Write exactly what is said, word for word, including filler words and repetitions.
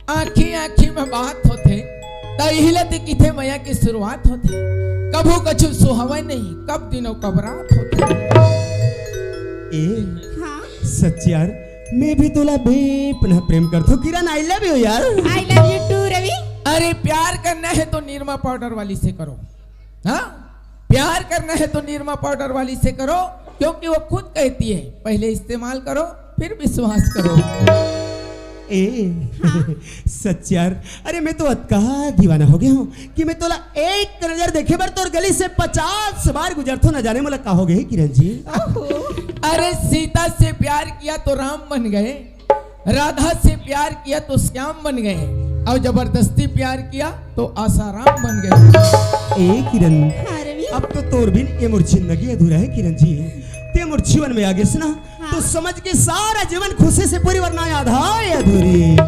आँखी आँखी में बात होथे, त इही ला ते किथे मया के शुरुआत होथे। कभू कछु सुहावय नहीं, कब दिनों कब रात होथे। ए, हाँ। सच यार, मैं भी तोला बेपनाह प्रेम करथो किरण, I love you यार। I love you too रवि। अरे प्यार करना है तो निरमा पाउडर वाली से करो। हाँ, प्यार करना है तो निरमा पाउडर वाली से करो, क्योंकि वो खुद कहती है पहले इस्तेमाल करो फिर विश्वास करो। ए, हाँ। सच यार, अरे मैं तो अतका दीवाना हो गया हूँ कि मैं तोला एक नजर देखे बर तोर गली से पचास बार गुजरथो, न जाने मोला का हो गए किरण जी। ओहो। अरे सीता से प्यार किया तो राम बन गए, राधा से प्यार किया तो श्याम बन गए, और जबरदस्ती प्यार किया तो आसाराम बन गए। ए किरण, हाँ रवि। अब तो तोर बिन ये मोर जिंदगी अधूरा है किरण जी। ते मोर जीवन में आ गेस ना, हाँ। तो समझ के सारा जीवन खुशी से पूरी, वरना आधा है अधूरी।